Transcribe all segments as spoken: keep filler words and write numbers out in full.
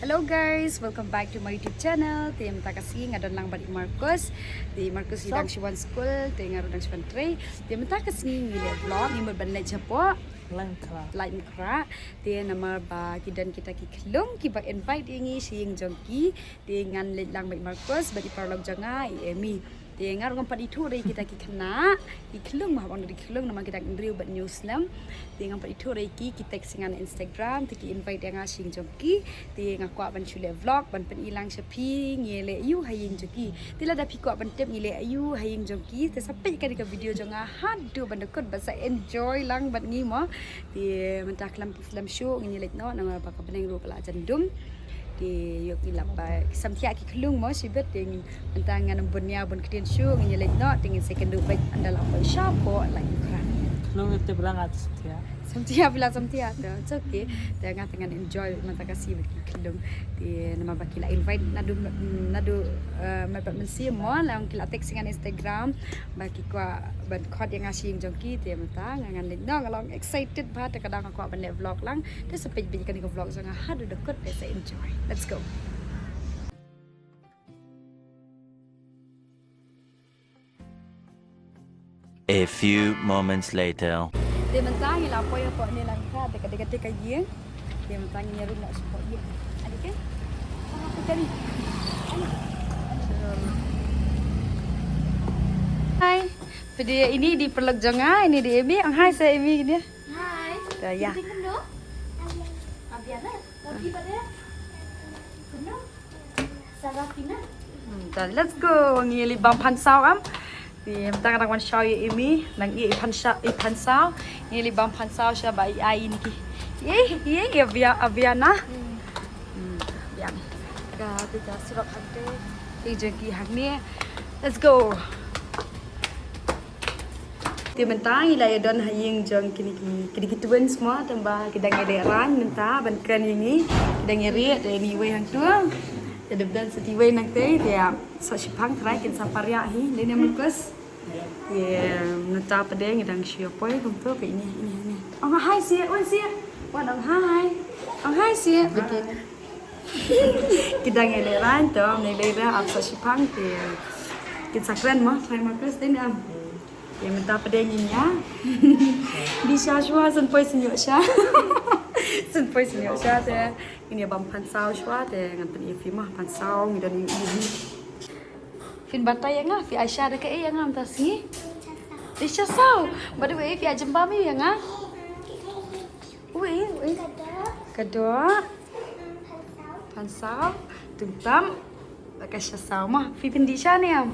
Hello guys, welcome back to my YouTube channel. Te mynta ka sngi nga don lang bad i Marcus. Te i Marcus i dang shu wan skul, te nga ruh dang shu wan trei. Te mynta ka sngi ngi leh vlog, ngi mut ban leit shapoh Laitumkhrah. Laitumkhrah. Te namar ba ki don kita ki khyllung kiba invite ïa ngi sha ïing jong ki. Te ngan leit lang bad i Marcus bad i paralok jong nga i Amy. Te nga ruh ngam pat ithuh re kita ki khynnah, ki khyllung, ma bang da ki khyllung namar ki dang hynriew bad hynñiew snem. Te ngam pat ithuh re ki, ki text ïa nga na Instagram, te ki invite ïa nga sha ïing jong ki. Te nga kwah ban shu leh vlog ban pyni lang sha phi ngi leh aïu ha ïing jong ki. Te lada phi kwah ban tip ngi leh aïu ha ïing jong ki, te sa peit kane ka video jong nga haduh ban da kut bad sa enjoy lang bad ngi mo. Te mynta khlem khlem shuh ngin ïa leit noh namar ba ka bneng ruh ka la jan dum. Te ïoh ki lap ba ki samthiah ki khyllung mo shibit, te mynta ngan ym bun ïa bun ktien shuh, ngin ïa leit noh, te ngin sa ïakynduh beit ynda la poi shapoh Laitumkhrah. Khyllung ïa te ba la ngat samthiah. Samthiah, phi la samthiah to. It's okay. Te nga te ngan enjoy mynta ka sngi bad ki khyllung. Te namar ba ki la invite naduh naduh eh, mynta mynsiem mo, la ki la text ïa nga na Instagram ba ki kwah ban khot ïa nga sha ïing jong ki, te mynta nga ngan leit noh, nga long excited bha, te ka dang nga kwah ban leh vlog lang. Te sa peit beit kane ka vlog jong nga haduh da kut, te sa enjoy. Let's go. A few moments later. Te mynta ngi la poi hapoh ne lang ka, te ka, te ka, te ka ïing. Te mynta ngi ïa rung noh shapoh ïing. Adi ke? Hi. Phi dei, ini dei paralok jong nga, ini dei Amy. Ong hi seh Amy kine. Hi. Te ïa. Phi dei kumno? Abiana. Phi dei kumno? Sarafina. Hmm, ta, let's go. Ngi leit bam phan saw am. Ni mynta nga dang wan shaw ïa Amy, nang ïa i phan saw, i phan saw. Ngi leit bam phan saw sha ba i ai ni ki. Ye, ye, ye, Abia, Abiana. Hmm, Abiana. Ka, te ka surok hangte. Ki jong ki hangne. Let's go. Te mynta ngi la ïa don ha ïing jong kine ki, kine ki twins mo, tang ba ki dang ïa rieh rang mynta ban kren ïa ngi. Ki dang ïa rieh, te ni wei hangtu. Te dep don sa ti wei nangtei, te ïa sa shipang trai kin sa pariah hi, dei ne Marcus. Te mynta pat de ngi dang shu ïa poi kumtu, ka ini, ini, ini. Ong hi seh, wan seh. Wan ong hi. Ong hi seh. Bad ki, ki dang ïa rieh rang to, ne lei da ap sa shipang te. Kin sa kren mo, trai Marcus, dei ne em. Ïa mynta pat de ngin ïa dih sha shuwa, shen poi shen ïoh sha. Shen poi shen ïoh sha te ngin ïa bam phan saw shuwa te ngan pyni ïa phi ma phan saw ngi don ïa ngi. Phin batai ïa nga, phi ai sha da kaei ïa nga mynta sngi? Dih sha saw. By the way, phi ai jam bam ïa nga. Ui, ui. Ka doh. Phan saw, tymtam. Bad ka sha saw ma. Phi pyndih sha ne em?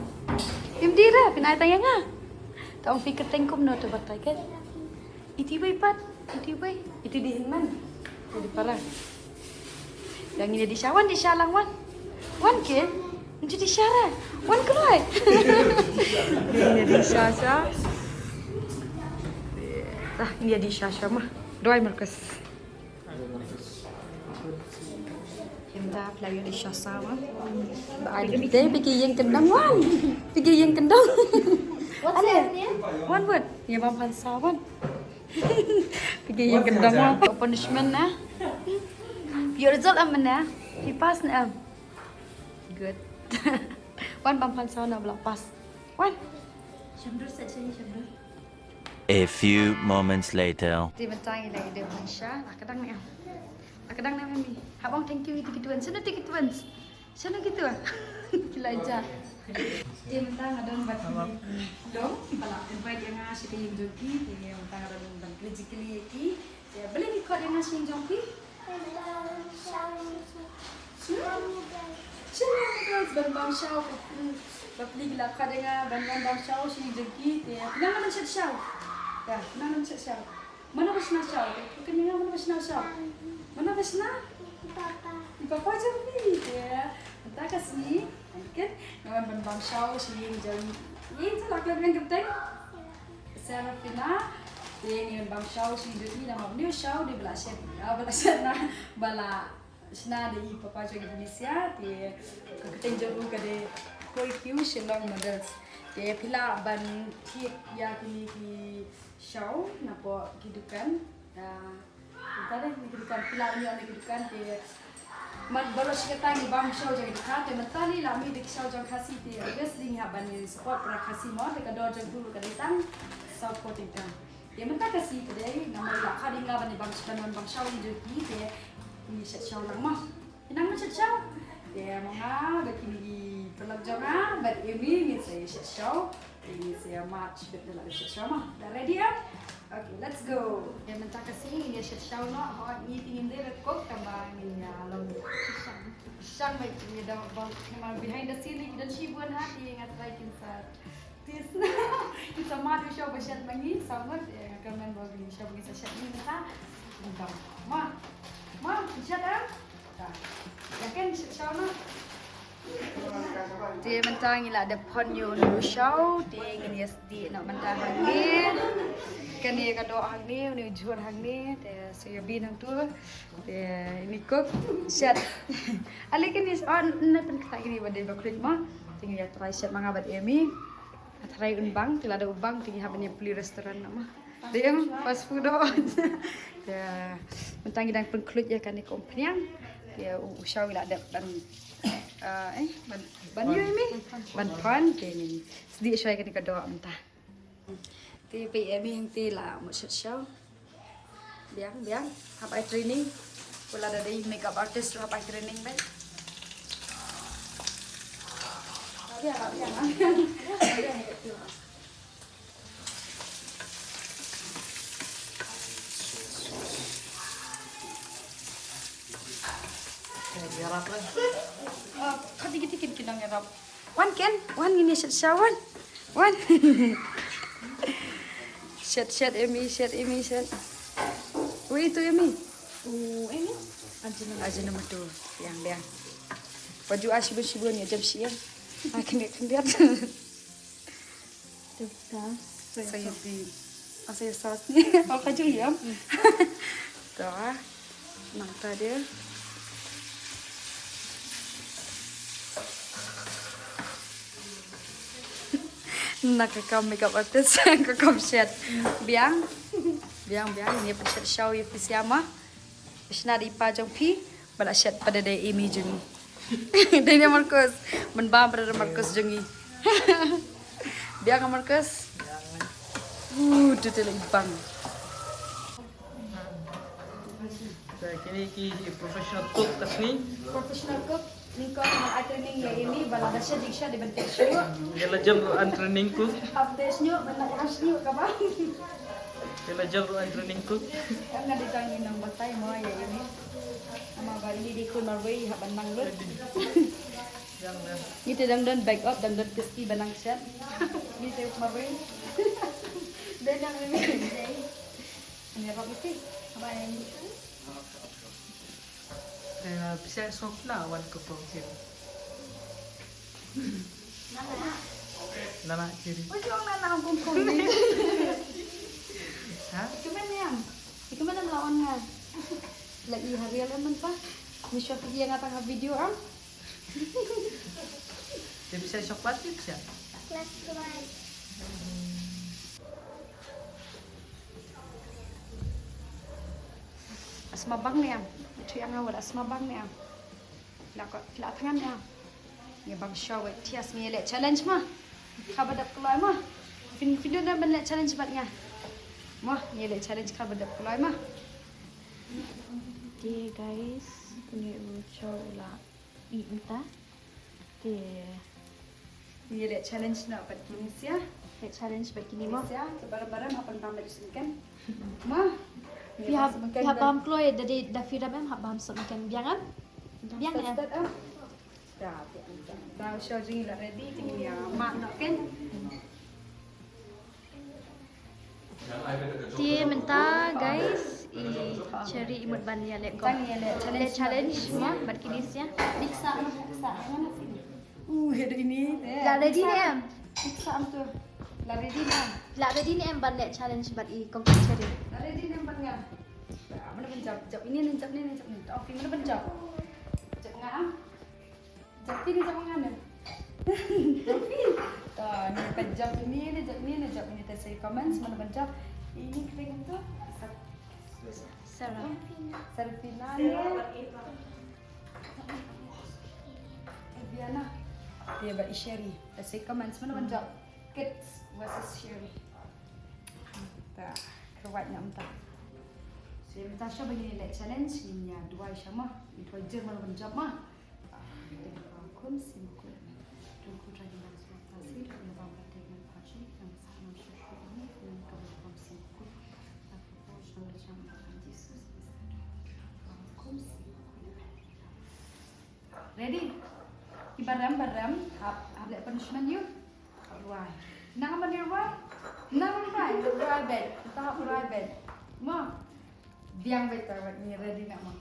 Phim dih re, phin ai tang ïa nga. Tang phi kyrteng kumno to batai kan. Iti wei pat, iti wei. Iti dih hynmen. Iti dih para. Ïa ngin ïa dih sha, wan dih sha lang wan. Wan ke? Ngin dih sha re. Wan kloi. Ngin ïa dih sha sha. Tah, ngin ïa dih sha sha ma. Duwai Marcus. Mynta phi la ïoh dih sha saw. Ba ai dih te phi ki ïeng kyndong wan. Phi ki ïeng kyndong. Wan wut. Ïa bam phan saw wan. Phi ki ïeng kyndong wan. Punishment na. Phi ïoh result em mynne? Phi pass ne em? Good. Wan bam phan saw na ba la pass. Wan. Shamdur sa sini shamdur. A few moments later. Te mynta ngi la ïa dep ban sha, la ka dang ne em? La ka dang ne em Amy? Hap ong thank you ïa ki twins. Shano ki twins? Shano ki twins? Ki la ïa. Te mynta nga don bad ki long, ba la invite ïa nga sha ka ïing jong ki, te mynta nga don ban kylli jingkylli ïa ki. Te balei ki khot ïa nga sha ïing jong ki? Shalom noodles, ban bam shaw. Ba pli ki la khot ïa nga ban wan bam shaw sha ïing jong ki. Te phi nang ban shet shaw. Te phi nang ban shet shaw. Mano ba shna shaw? Te phi kynmaw mano ba shna shaw? Mano ba shna? Papa. I papa jong phi. Te mynta ka sngi, mynta nga wan ban bam shaw sha ïing jong i. Ïing jong i la klet ïa kyrteng Serafina. Te ngi wan bam shaw sha ïing jong i, namar ba une u shaw dei ba la shet, ah, ba la shet na, ba la shna da i papa jong i Vanessa, te ka kyrteng jong u ka dei Koi Kiu Shillong Noodles. Te phi lah ban thied ïa kine ki shaw napoh ki dukan. Ah, te dei na ki dukan, phi lah ban ïoh na ki dukan, te Mat baroh shi katta ngi bam show jong ka, te mynta ngi la mih da ka show jong Khasi, te obviously ngi hap ban ïa support para Khasi mo, te ka dor jong u ka dei tang saw phew tyngka. Te mynta ka sngi ka dei namar la ka dei nga ban ïa bam, ban bam show ïa jong ki, te ngi shet show lang mo. Nang ma shet show. Te ma nga bad kine ki paralok jong nga bad Amy ngin sa ïa shet show. Te ngin sa ïa march bad da la shet show mo. Da ready em? Okay, let's go. Te mynta ka sngi ngin ïa shet show noh. Hooid, ngi te ngim dei ban cook, tangba ngin ïa long shang. Shang bad ngin ïa dang bam, namar behind the scene ki don shibun ha, te nga try kin sa test. Kin sa mad u show ba shet ma ngi, sa mut, eh, nga kyrmen ba u show ba ngin sa shet ngi mynta. Mynta. Ma. Ma, shet em? Te mynta ngi la dep pon ïa u show, te ngin ïa sdieh noh mynta hangne. Kane ka doh hangne, une u jhur hangne, te sa ïa bin hangtu. Te ini cook, shet. Ale kane, oh, na pynkhlaiñ kane ba dei ba khluit mo. Te ngi ïa try shet ma nga bad Amy. Ïa try un bang, te lada u bang, te ngi hap ban ïa plie restaurant noh mo. Dei em, fast food doh. Te mynta ngi dang pynkhluit ïa kane ka umphniang. Te u, u show la dep ban, eh, eh, ban, ban ïoh ïa mi. Ban pon, te ngin sdieh shuwa ïa kane ka doh mynta. Te peit ïa mi hangte la mut shet show. Biang, biang, hap ai training. Ko lada dei makeup artist ruh hap ai training beit. Biang, biang, biang. Ïarap lah. Ah, ka dikit-dikit ki nang ïarap. Wan Ken, wan ngin ïa shet show wan. Wan. Shet, shet, Amy, shet, Amy, shet. Wei itu, Amy. Oh, Amy? Ajinomoto. Biang, biang. Baju ah shibun, shibun ïa jam shi ïa. Ah, khyndiat, khyndiat. Tebta. Soya sauce. Soya sauce ni. Oh, ka ju ïam. To ah. Nangta de. Na ka kam makeup artist, ka kam shet. Biang. Biang, biang. Ngi pynshet show ïa phi sha ma. Shna da i pa jong phi. Ba la shet pat da dei Amy jong ngi. Dei ne Marcus. Mynba pat da Marcus jong ngi. Biang Marcus. Uh, tu te la i bang. Kine ki professional cook ka sngi. Professional cook. Nyngkong nga ai training ïa Amy ba lada shet jingshet dei ban test shuh. Ïa la jam ruh an training cook. Hap test shuh ban lada shet shuh ka ba. Ïa la jam ruh an training cook. Nga dei tang ngi nang batai mo ïa Amy. Ama ba Amy dei khun marwei hap ban nang lut. Ngi te dang don backup, dang don crispy ba nang shet. Ngi te marwei. Dei nang Amy. Ngi rap iti. Ba Amy. Eh, pisa sop na wan ko pom sini. Nana kiri. Ujung nana kong kong ni. Ha? Ikamen niam. Ikamen am lawan nga. Lagi hari alam men pa. Miswa pergi yang atang video am. Dia bisa coklat dia bisa. Kelas dua. Asma bang ne am. Itu yang awal asma bang ne am. La ko la thangan ne am. Ngi bam show wei thias ngi leh challenge ma. Khaba dap kloi ma. Fin fin dun ban leh challenge bad nga. Ma ngi leh challenge khaba dap kloi ma. Te guys, kane u show la. I mynta. Te ngi leh challenge na bad kine sia. Leh challenge bad kine mo. Sia, te bareng-bareng hap ban bam bad sngken. Ma. Phi hap bam kloi da dei da phi dam em hap bam sngken biang em. Biang em. Da, da show jing la ready jing ya ma no ken. Te mynta guys i Cherry i mut ban ïaleh ko. Tang ïaleh challenge. Leh challenge mo bad kine sia. Biksa biksa. Uh, head ini. La ready ne em? Biksa am tu. La ready ne em? La ready ne em ban leh challenge bad i kong Cherry. La ready ne em bad nga? Mana ban jap jap ini ne jap ni ne jap ni. Off mana ban jap? Jap nga. Jap phi ne jap nga ne? Jap phi. Ta ni ban jap ni ne jap ni ne jap ni ta say comments mana ban jap. Ini kering tu. Sarafina. Sarafina ne. Viana. Te ba i Sherry. Te sa comments mano ban jop. Kids versus Sherry. Ta kyrwat ïa mynta. Sa mynta sha ba ngin leh challenge ngin ïa duwai sha ma. Ngin duwai jer mano ban jop ma. Khun sngewkhuid. Ready? Ki barem barem hap hap leh punishment ïa u. Rwai. Nang ban rwai. Nang ban rwai. Rwai bad. Kita hap rwai bad. Ma. Biang bad ta bad ni ready na ma.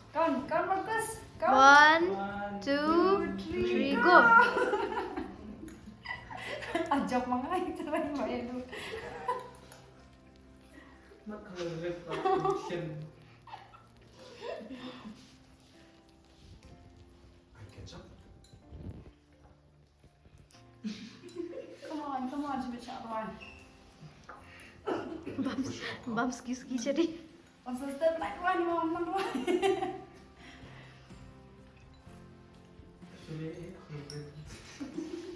Come, come Marcus. Come. One, two, three, go. Ajak mangai terang mai lu. Mak kalau rep action. Come on, come on, sibit sha rwai. Bam ski ski jadi. Bam ski ski jadi.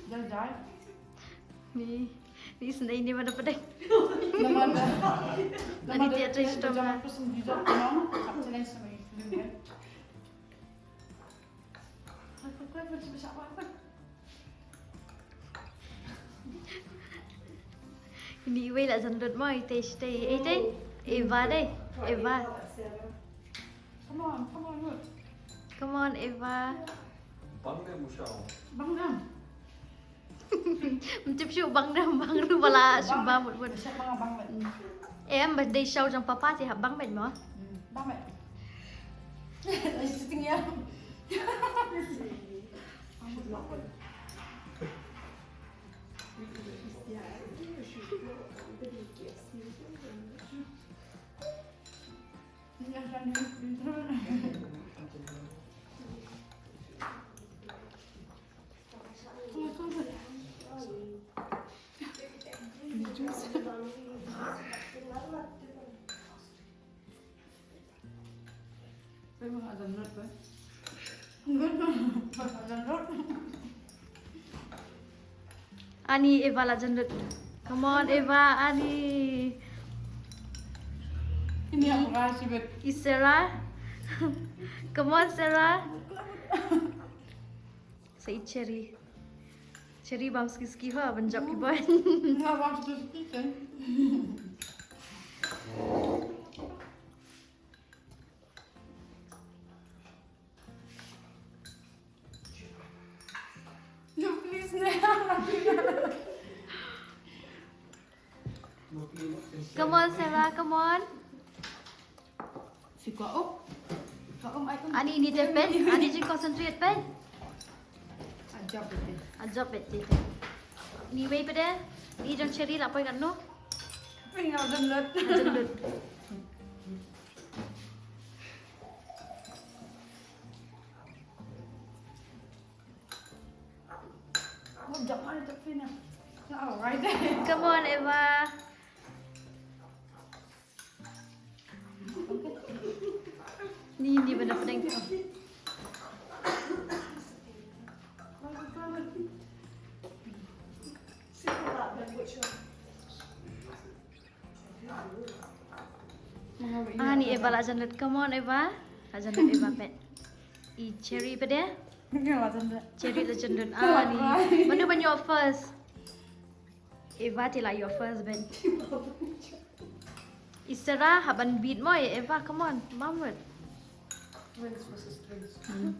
Jai jai. Ni, ni sendai ni mana pedai. Nama ada. Nama ada tiada istilah. Jangan aku sendiri jangan. Aku challenge sama ini. Ini iwei la jan lut mo, itei sitei, itei. Eva dei, Eva. Come on, come on, lut. Come on, Eva. Bang dei mushao. Bang dei. Mtip shu bang dei, bang ru bala shu bang mut mut. Em ba dei shao jong papa te hap bang met mo. Bang met. Sitting ya. Ani, Eva la jan lut. Come on, Eva, Ani. Ini aku kasih bet. I Sarah. Come on, Sarah. Sa i Cherry. Cherry bam ski ski ha, ban jop ki boy. Nga bam ski ski kan. No, please, Neha. Come on, Sarah, come on. Si kwa um. Kwa um, ai um. Ani, ini te pen. Ani, jin concentrate pen. Ajab bete. Ajab bete. Ini wei pede. Ini jong Cherry la poi kan no. Ping ajan lut. Ajan lut. Come on, Eva. Ni, ni benda pening tu. Ah, ni Eva la jan lut. Come on, Eva. La jan lut Eva pet. I Cherry pede. Cherry la jan lut. Ah, ni. Mano ban ïoh first? Eva te la ïoh first bet. I Sarah hap ban beat mo, Eva, come on. Mamut. Twins versus twins. Hmm.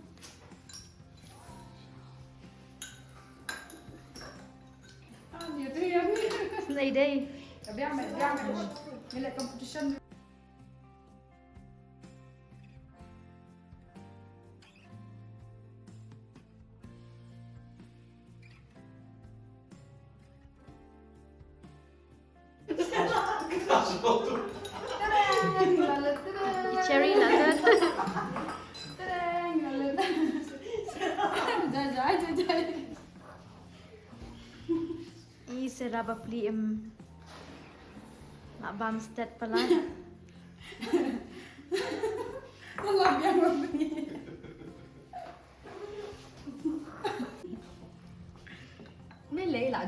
Ah, ni tu yang ni. Nei dei. Biang, biang. Ni le competition. I Cherry la lut. I Sarah bapli em. La bam stet pala. Alah, biang bapli.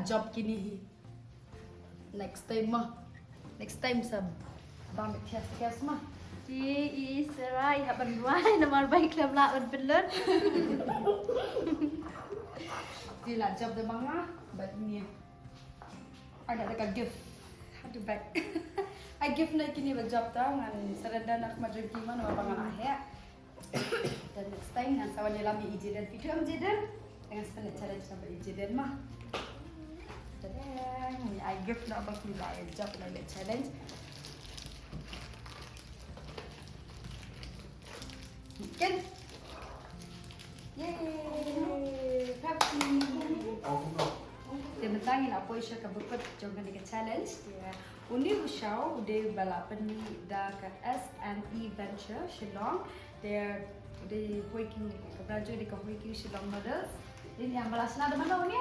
Job kine hi. Next time ma. Next time sa bang bit thias thias ma. Ki i Sarah i hap ban rwai namar ba i khlem lah ban pynlut. Te la job da ma nga bad ine. Ai da ka gift. Haduh bad. Ai gift na kine ba job ta ngan surrender na khmat jong ki ma namar ba nga la heh. Te next time ngan sa wan ïalam ïa i Jaden. Phi tip em Jaden? Ngan sa leh challenge na ba i Jaden ma. Jaden, ïa i gift na ba phi la ïa job na leh challenge. Kan? Yay! Happy! Te mynta ngi la poi sha kaba kut jong kane ka challenge. Te une u shaw u dei ba la pynmih da ka S and E Venture Shillong. Te u dei Hoikyu, ka brand jong u dei ka Hoikyu Shillong Noodles. Te ïa ba la shna da mano une?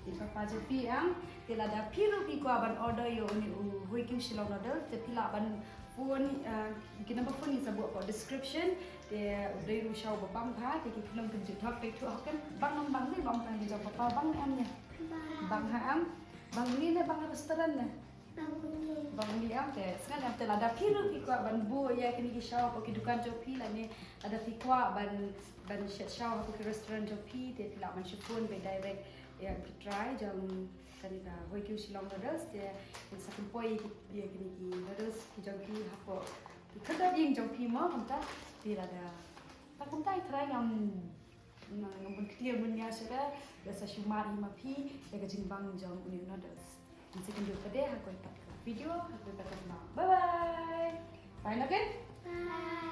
Te papa jong phi em. Te lada phi ruh phi kwah ban order ïa une u Hoikyu Shillong Noodles te phi lah ban phone, eh, ki number phone ngi sa buh hapoh description. Te u dei ruh u shaw ba bang bha, te ki khlem kynjut hok, te thuh hok kan bang em bang ne, bang kan jong papa bang em ne. Bang ha em. Bang ni ne bang restaurant ne. Bang ni em te sngan em te lada phi ruh phi kwah ban buh ïa kine ki shaw hapoh ki dukan jong phi lane lada phi kwah ban ban shet shaw hapoh ki restaurant jong phi te phi lah ban shu phone beit direct ïa ki trai jong kane ka Hoikyu Shillong Noodles te ngin sa pynpoi ïa ki, ïa kine ki noodles ki jong phi hapoh ki khyrdop ïing jong phi mo kumta te lada. Ta kumta i trai ngam ngam bun ktien bun nia shuh da sa shu mad hi ma phi ïa ka jingbang jong une u noodles. Ngin sa ïakynduh pat de ha kawei pat ka video ha kawei pat ka video. Bye bye. Bye Logan. Bye.